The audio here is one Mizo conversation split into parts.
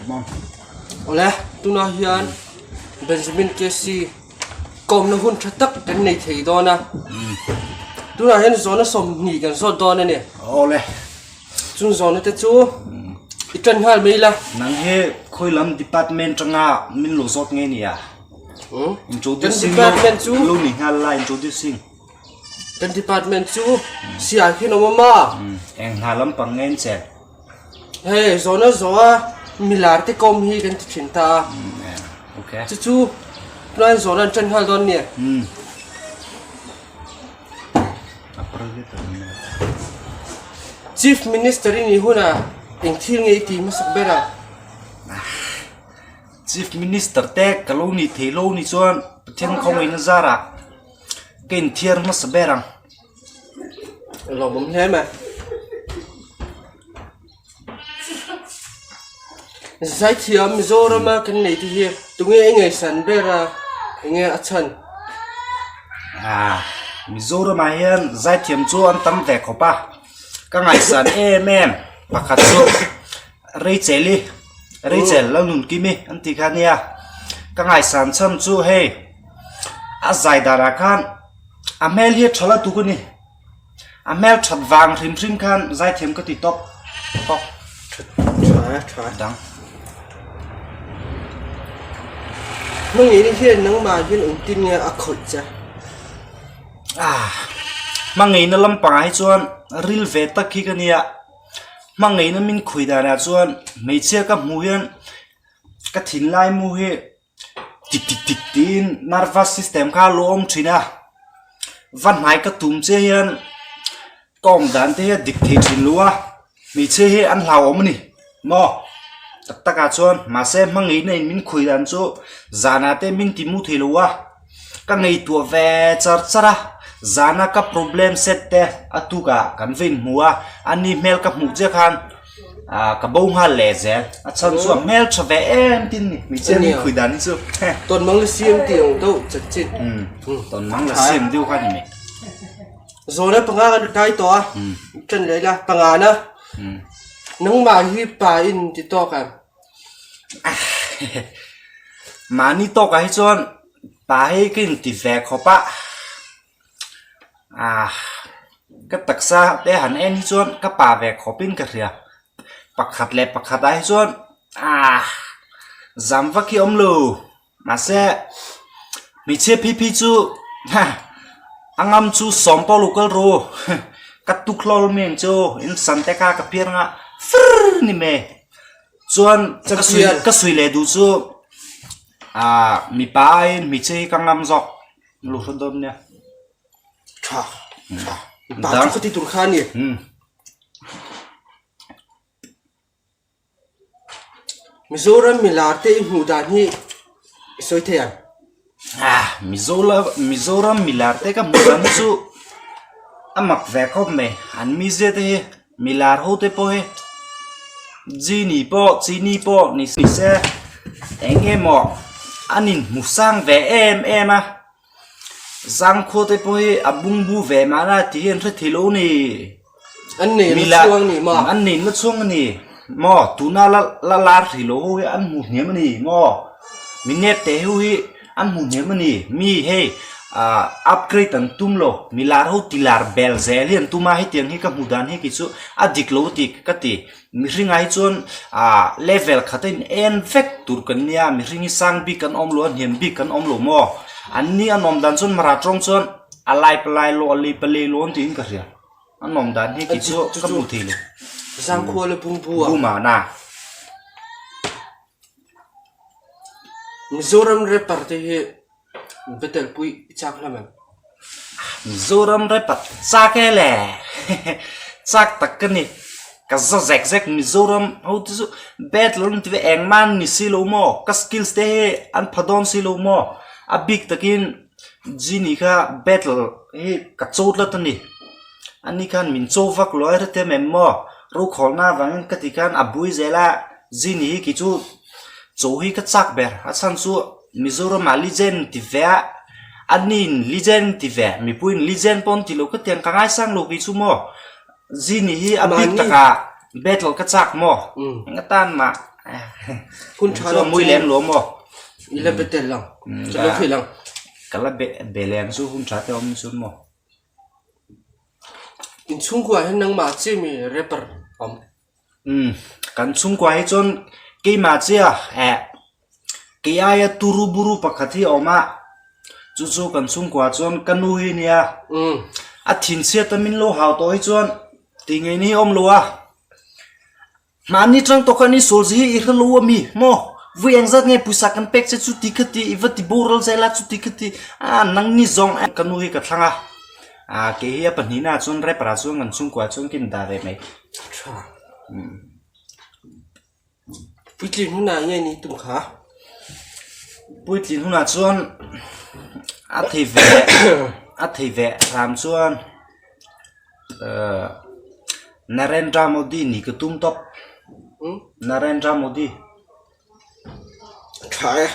Lawmawm. Awle, tunah hian Benjamin KC kawmna hun tha tak kan nei thei dawn a. Tunah hian zawhna 20 kan zawt dawn a ni. Awle. Chung zawhna te chu i tan nghal mai ila. Nang hi khawi lam department tanga min lo zawt nge nia? Introducing lo lo ni nghal la introducing. Kan department chu siai khi an awm a ma. Eng hna lampang nge an chen? Hei zawhna zawh a milar te kawm hi kan ti thin ta a. Okay. Chu chu tunah hian zawhna an ṭan nghal dawn nia. Chief Minister i nih hunah eng thil nge i tih hmasak ber a? Chief Minister te ka lo nih theih lo ni chuan Pathian khawngaihna zarah ka inthiar hmasa ber ang. Lawmawm hle mai. Zaithiam Mizorama kan nei te hi tunge i ngaihsan ber a enge a chhan? Ah, Mizoramah hian zaithiam chu an tam ve khawp a, ka ngaihsan em em pakhat chu Rachel i Rachel Lalnunkimi an tih kha a nia, ka ngaihsan chhan chu hei a zai danah khan a hmel hi a tha la tuk a ni. A hmel that vang hrim hrim khan zaithiam ka ti tawp tawp Tha tha dang. Hmangaihna hian nangmah hian engtin nge a khawih che? Ah, hmangaihna lampangah hi chuan ril ve tak hi ka nia. Hmangaihna min khawih danah chuan hmeichhia ka hmuh hian ka thinlai mu hi Tik tik tik tiin nervous system kha a lo awm thin a, va hnai ka tum che hian ka awm dan te hi a dik thei thin lo a, hmeichhia hi an hlauhawm a ni maw tak tak ah chuan mahse hmangaihna in min khawi dan chu zanah te min ti mu thei lo a. Ka ngaihtuah ve char char a, zana ka problem set te a tukah kan va inhmu a, ani hmel ka hmuh chiah khan ah ka bo nghal leh zel, a chhan chu a hmel tha ve em tin ni, hmeichhia min khui dan hi chu he. Tawn mang la siam tih ang deuh chat chin. Umm tawn mang la siam deuh kha ni mai. Zawhna panga kan kai tawh a, ṭan leh ila pangana nangmah hi pa in ti tawk ang. Mahni tawkah hi chuan pa hi ka inti ve khawp a, ah ka taksa te han en hi chuan ka pa ve khawpin ka hria, pakhat leh pakhat ah hi chuan ah zam vak hi a awm lo, mahse hmeichhia phei phei chu ha a ngam chu sawm pawh lo kal ru ka tuk hlawl mai ang chu in san te kha ka piar anga frrrr ni mai. Chuan ka sawi ka sawi leh duh chu ah mipa aiin hmeichhia hi ka ngam zawk lu hre dawn nia. Tha tha mipa chu khawti tur kha a ni. Mizoram milar te i hmuh dan hi i sawi thei ang. Ah Mizoram milar te ka hmuh dan hi chu a mak ve khawp mai an mizia te hi milar ho te pawh hi Genie pawh Chini pawh ni se eng emaw an inhmu sang ve em em a zangkhua te pawh hi a bungbu ve mahna tih hi an hre thei lo a ni. An nei na chhuang a ni maw? An nei na chhuang a ni maw? Tuna la la lar hrih lo ho hi an hmu hnem a ni maw? Mi nep teh ho hi an hmu hnem a ni. Mi hei ah upgrade an tum lo, mi lar ho ti lar bel zel hi an tum a, hetiang hi ka hmu dan hi kei chu a dik lo ti ka ti. Mihringah hi chuan ah level khat a in en vek tur kan nia, mihring hi sang bik kan awm lo a, hniam bik kan awm lo maw? An ni an awm dan chuan mara tawng chuan a lai palai lo a lei palei lo an tiin ka hria. A nawm dan hi kei chu ka hmu thei lo. Zangkhua le bungbu a. Buma na. Mizoram rapper te hi battle pui i chak hlawm em? Mizoram rapper chak e le. Chak tak ka ni. Ka za zek zek Mizoram ho te chu battle an ti ve engmah an ni si lo maw? Ka skills te hi an pha dawn si lo maw? A bik takin Genie kha battle hi ka cho tlat a ni. Ani khan min cho vak lo a hrethiam em maw? Rokhawlna avangin ka ti khan a bui zel a, Genie hi kei chu cho hi ka chak ber. A chhan chu Mizoramah legend ti ve a, aniin legend ti ve, mipuiin legend pawh an ti lo ka ti ang ka ngaisang lo kei chu maw? Genie hi a bik takah battle ka chak maw? Eng atan mah. Hun tha Chuan mui lem lo maw? I la be tel ang. Ka lo hrilh ang. Ka la be be leng chu hun tha te awm ni chuan maw? In chhungkua hian nangmah chiah mi rapper awm. Umm kan chhungkua hi chuan keimah chiah eh kei aia turu buru pakhat hi a awm a chu chu kan chhungkua chuan ka nu hi a nia a thinchhiat a min lo hau tawh hi chuan tih ngei ni hi a awm lo a. Mahni tang tawh khan i sawl zia hi i hre lo a mi maw? Vui engzat nge pawisa kan pek che chu ti kha ti i va ti boral zel a chu ti kha ti a nang ni zawng a ka nu hi ka thlang a ah kei hi a pahnihna ah chuan rapper ah chuan kan chhungkua ah chuan ka indah ve mai. Tha. Puitlin hunah nge ni tum kha? Puitlin hunah chuan a thei ve a thei ve hram chuan ahh Narendra Modi nih ka tum tawp Narendra Modi tha e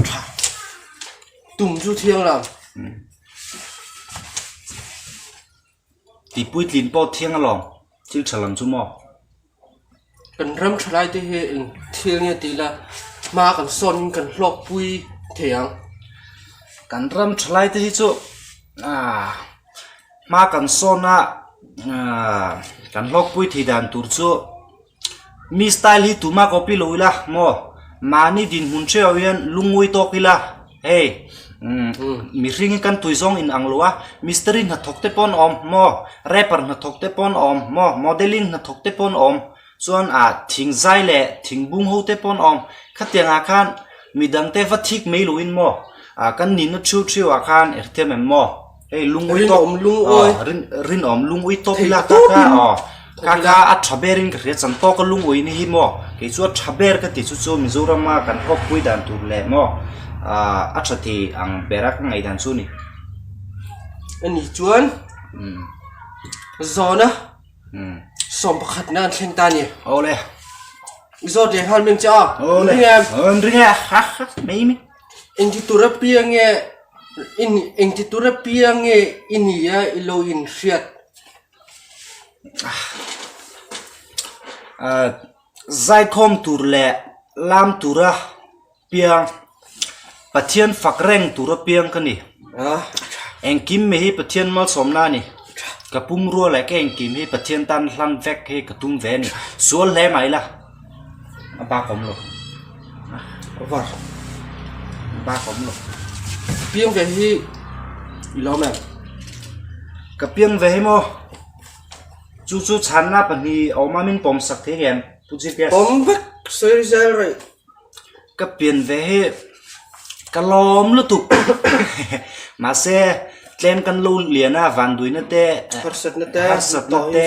tha tum chu thiang lo tih puitlin pawh thiang alawm thil tha lam chu maw. Kan ram thalai te hi eng thil nge tih ila hma kan sawn in kan hlawk pui thei ang. Kan ram thalai te hi chu aaa hma kan sawn a aaa kan hlawk pui thei dan tur chu mi style hi tuma copy lo ila maw mahni dinhmun hreuh hian lungngawi tawk ila hei umm mihring hi kan tui zawng in ang lo a mistiri hnathawk te pawh an awm maw rapper hnathawk te pawh an awm maw modelling hnathawk te pawh an awm chuan ah thing zai leh thing bung ho te pawh an awm khatiang ah khan midang te va thik mai lo in maw ah kan nihna thiu thiu ah khan i hrethiam em maw hei lungawi tawp rinawm lungawi tawp ila kha kha aw kha kha a tha ber in ka hria chan tawk a lungawi ni hi maw kei chu a tha ber ka ti chu chu Mizoram a kan hawk pui dan tur leh maw ah a tha thei ang ber a ka ngaih dan chu a ni. Ani chuan zawna 11 na an thleng ta a ni. Awle. I zawt leh nghal meng che a. Awle. Ring em? An ring e. Ha ha mai mai. Engti tur apiang nge in engti tur apiang nge i ni a i lo in hriat. Zaikhawm tur leh lam tura piang Pathian fak reng tur apiang ka ni. Engkim mai hi Pathian malsawmna a ni. Ka pumrua leh ka engkim hi Pathian tan hlan vek hi ka tum ve a ni. Sual hle mai la a bak awm lo. A var a bak awm lo. Piang ve hi i lawm em? Ka piang ve hi maw? Chu chu chhanna pahnih awm a min pawmsak thei em? Pu GPS. Pawm vek sawi zel rih. Ka pian ve hi ka lawm lutuk mahse tlem kan lo lian a vanduina te harsatna te harsatna te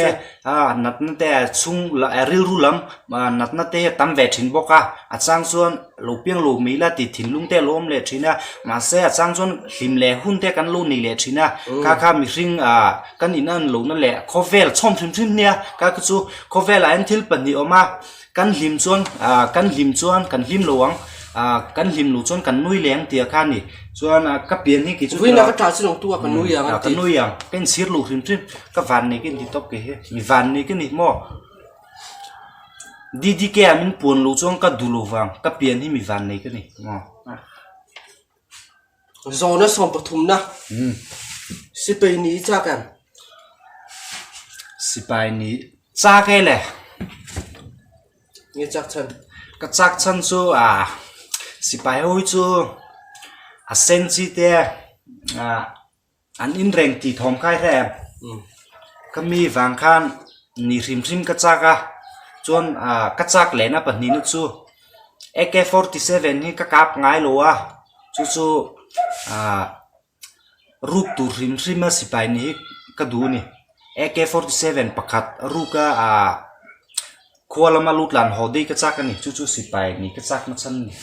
ah natna te chhung rilru lam natna te hi a tam ve thin bawk a a chang chuan lo piang lo mai ila tih thinlung te a lo awm leh thin a mahse a chang chuan hlim leh hun te kan lo nei leh thin a kha kha mihring ah kan in an lohna leh khawvel chhawm hrim hrim nia kha kha chu khawvelah hian thil pahnih a awm a. Kan hlim chuan ah kan hlim chuan kan hlim lo ang ah kan hlim lo chuan kan nui leh ang tih a kha a ni chuan ah ka pian hi kei chu Vawiin ah ka ṭah chu tu ah ka nui ang an ti. Ka nui ang ka inchhir lo hrim hrim ka van nei ka inti tawp kei hi mi van nei ka ni maw DDK ah min puan lo chuan ka duh lo vang ka pian hi mi van nei ka ni maw. Zawhna 13 na sipai ni i chak em? Sipai ni chak e le. Nge chak chhan? Ka chak chhan chu ah sipai ho hi chu a sen chi te ah an inreng tih thawm kha i hre em? Ka mi vang khan ni hrim hrim ka chak a chuan ah ka chak lehna pahnihna chu AK-47 hi ka kap ngai lo a chu chu ah ruk tur hrim hrim a sipai ni hi ka duh a ni AK-47 pakhat ruk a ah khua lama lut lan haw daih ka chak a ni chu chu sipai ni ka chak nachhan a ni.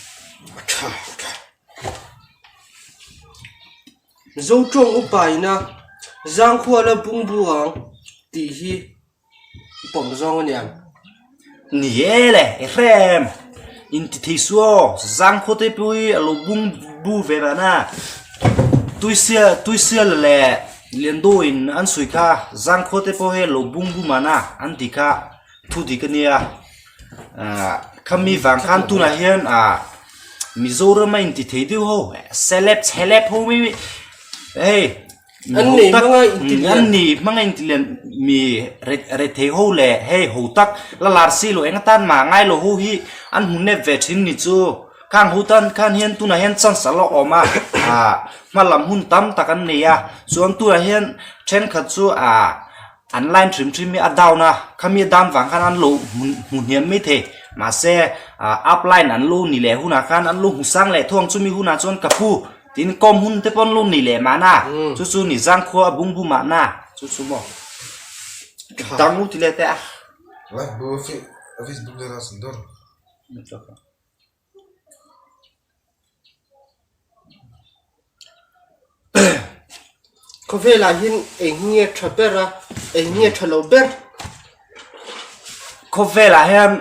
Zotawng upaina Zangkhuala Bungbuang tih hi pawm zawng a niang. Ni e le, i hrem inti thei su aw, Zangkhua te pawh hi a lo bung bu ve dan a, Tuisia Tuisia leh Liandoin an sawi kha Zangkhua te pawh hi a lo bung bu man a an ti kha thu dik a nia, ah. Khami vang khan tunah hian ah Mizoram a inti thei deuh ho celeb celeb ho mai mai hei An nei hmanga inti lian. An nei hmanga inti lian mi rethei ho leh hei ho tak la lar si lo eng atan mah ngai lo ho hi an hmu nep ve thin ni chu. Khang ho tan khan hian tunah hian chance a la awm a ah hma lam hun tam tak an nei a chuan tunah hian thenkhat chu ah an line hrim hrim hi a down a khami a down vang khan an lo hmu hmu hniam mai thei mahse ah up line an lo ni leh hunah khan an lo hmu sang leh thawng chumi hunah chuan ka pu tin kawm hun te pawh an lo nei leh mahna chu chu ni zangkhua a bungbu mahna chu chu maw dang u ti leh teh a. Khawvelah hian eng nge tha ber a, eng nge tha lo ber? Khawvelah hian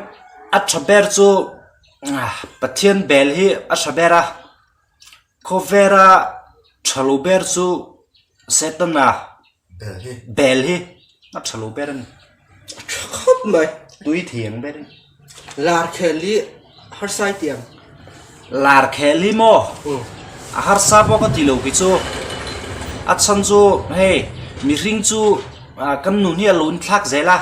a tha ber chu Pathian bel hi a tha ber a, khawvela tha lo ber chu Setana bel hi a tha lo ber a ni. A tha khawp mai. Tui thiang ber a ni. Lar khel hi harsa i ti ang. Lar khel hi maw? A harsa pawh ka ti lo khi chu. A chhan chu hei mihring chu kan nun hi a lo inthlak zel a,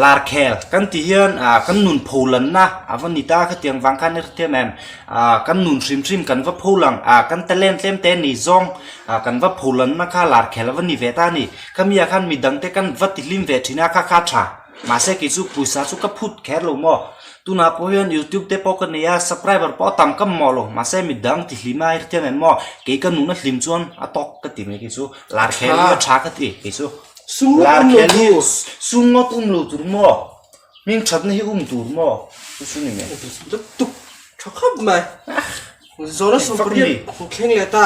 lar khel kan tih hian kan nun pholanna a va ni ta khatiang vang khan i hrethiam em? Kan nun hrim hrim kan va pholang kan talent tlem te ni zawng kan va pholanna kha lar khel a va ni ve ta a ni. Khami ah khan midangte kan va tihlim ve thin a kha kha tha. Mahse kei chu pawisa chu ka phut kher lo maw? Tunah pawh hian youtube te pawh ka nei a, subscriber pawh a tam kam mawh lo. Mahse midang ti hlim a hrethiam em maw? Kei ka nuna hlim chuan a tawk ka ti mai kei chu. Lar khel hi a tha ka ti kei chu. Lar khel hi sum ngawt um lo tur maw? Hming thatna hi um tur maw? Chu chu ni mai. Tuk tha khawp mai. Zawhna sawmpariat thleng leh ta.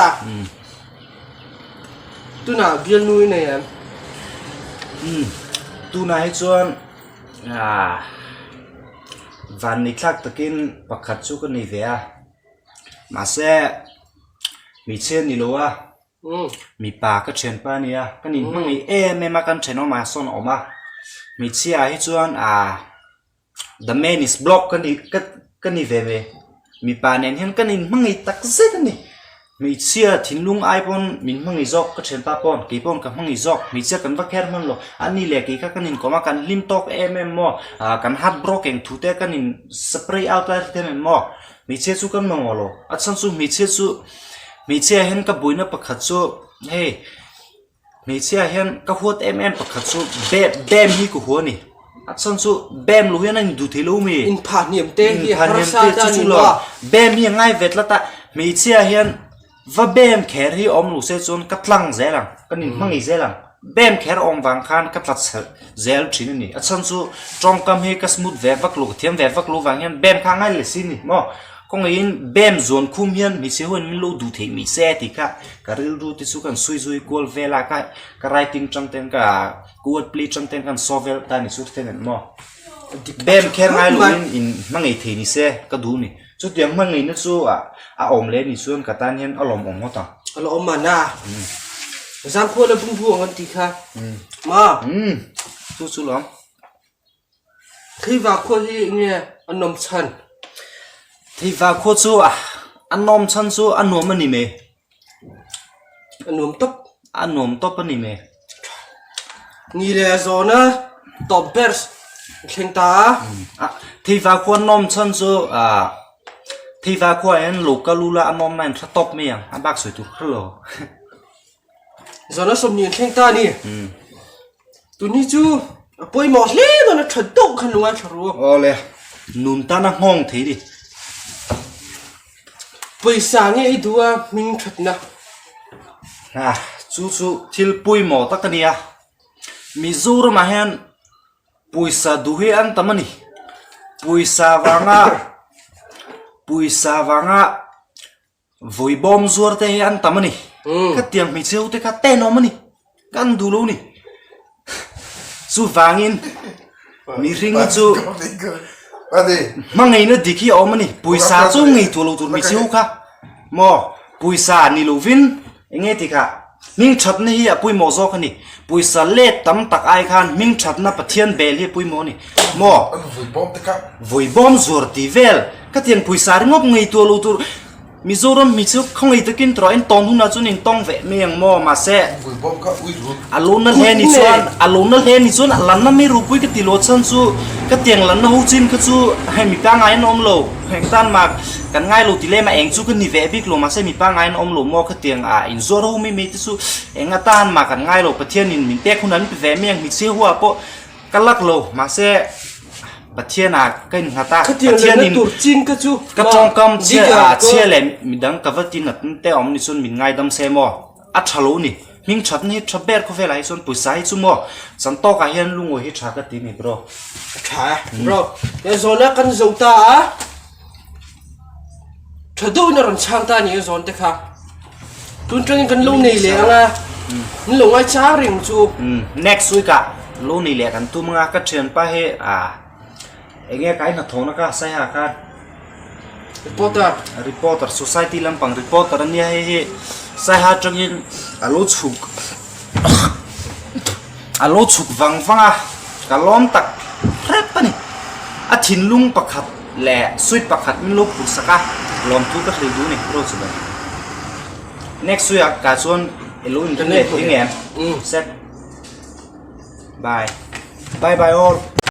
Tunah bialnu i nei em? Umm tunah hi chuan ah vanni thlak takin pakhat chu ka nei ve a mahse hmeichhia ni lo a mipa ka thianpa a nia ka nin hmangaih em em a kan thenawmah sawn a awm a hmeichhia ah hi chuan ah. The man is block ka ni ka ka ni ve ve. Mipa nen hian ka nin hmangaih tak zet a ni. Hmeichhia thinlung ai pawn min hmangaih zawk ka thianpa pawn kei pawn ka hmangaih zawk hmeichhia kan va kher hman lo. A ni leh kei kha ka nin kawm a kan hlim tawk em em maw ah kan heart broken thu te ka nin spray out lai hrethiam em maw. Hmeichhia chu kan mamawh lo. A chhan chu hmeichhia chu hmeichhia hian ka buaina pakhat chu hei. Hmeichhia hian ka huat em em pakhat chu bem bem hi ka hua a ni. A chhan chu bem lo hian a induh thei lo mi. Inphah hniam te hi harsa ta a ni lo. Bem hi a ngai ve tlat a, hmeichhia hian va bem kher hi awm lo se chuan ka tlang zel ang, ka nin hmangaih zel ang. Bem kher awm vang khan ka tla chhelh zel thin a ni. A chhan chu tawngkam hi ka smooth ve vak lo, ka thiam ve vak lo vang hian bem kha a ngai leh si a ni maw. Kawngaihin bem zuan khum hian hmeichhe ho in min lo duh theih mai se tih kha ka rilru te chu kan sawi zui kual vel a ka ka writing tang ten ka word play tang ten kan saw vel ta ni chu hre nen maw bem kher ngai lo in in hmangaih thei ni se ka duh ni chutiang hmangaihna chu a a awm leh ni chuan ka tan hian a lawmawm ngawt ang. A lawm a na. Zangkhua le bungbu ang an tih kha. Ma. Chu chu lawm. Theiva khua hi nge a nawm chhan? Theiva khua chu a nawm chhan chu a nuam a ni mai. A nuam tawp. A nuam tawp a ni mai. Ni leh a zawn a tawp ber thleng ta a. Theiva khua nawm chhan chu Theiva khua ah hian lo kal ula a nawm na in hre tawp mai ang a bak sawi tur kher lo. Zawn a 20 an thleng ta a ni. Tun hi chu a pawimawh hle dawn a tha deuh khan lungai thla ru. Awle, nun tana nghawng thei ni. Pawisa nge i duh a hming thatna? Ha, chu chu thil pawimawh tak a nia. Mizoramah hian pawisa duh hi an tam a ni. Pawisa vanga pawisa vanga Vawi bawm zuar te hi an tam a ni. Khatiang hmeichhe ho te kha tenawm a ni. Kan duh lo a ni. Chuvangin mihring hi chu hmangaihna dik hi a awm a ni. Pawisa chu ngaihtuah lo tur hmeichhe ho kha maw pawisa ni lovin eng nge tih kha hming thatna hi a pawimawh zawk a ni. Pawisa let tam tak ai khan hming thatna Pathian bel hi a pawimawh a ni. Maw? An vui bawm te kha. Vui bawm zuar tih vel ka tiang pawisa ringawt ngaihtuah lo tur Mizoram mi chu khawngaih takin tawh in tawn hunah chuan in tawng veh mai ang maw mahse Vui bawm kha ui rut. A lo na hle ni chuan a lo na hle ni chuan a lanna mai rupui ka ti lo chhan chu ka tiang lanna ho chin kha chu hei mi pangngai an awm lo heng tan mah kan ngai lo ti lem a eng chu ka ni veh bik lo mahse mi pangngai an awm lo maw ka tiang ah inzuar ho mai mai te chu eng atan mah kan ngai lo Pathianin min pek hunah min pe ve mai ang hmeichhia huah pawh Ka lak lo, mahse Pathian ah ka innghat a, Pathian in ka tawngkam chhia ah chhia leh midang ka va tin at te awm ni chuan min ngaidam se maw? A tha lo ni, hming thatna hi tha ber khawvel ah hi chuan pawisa hi chu maw chan tawk ah hian lungawi hi tha ka ti ni bro. A tha e bro, he zawhna kan zo ta a, Tha deuhin a rawn chhang ta a ni a zawn te kha. Tun tangin kan lo nei leh ang a, min lo ngai chang reng chu. Next week ah lo nei leh kan tum ang a, ka thianpa hi ah eng nge kai hnathawhna kha Saiha khan. Reporter. Reporter, society lampang reporter a nia hei hi Saiha atangin a lo chhuk a lo chhuk vang vang a, ka lawm tak hrep a ni. A thinlung pakhat leh suit pakhat min lo phur sak a, lawmthu ka hril duh a ni bro chu ber. Next week ah ka chuan i lo inrin leh thei ngem? Set. Bye. Bye bye all.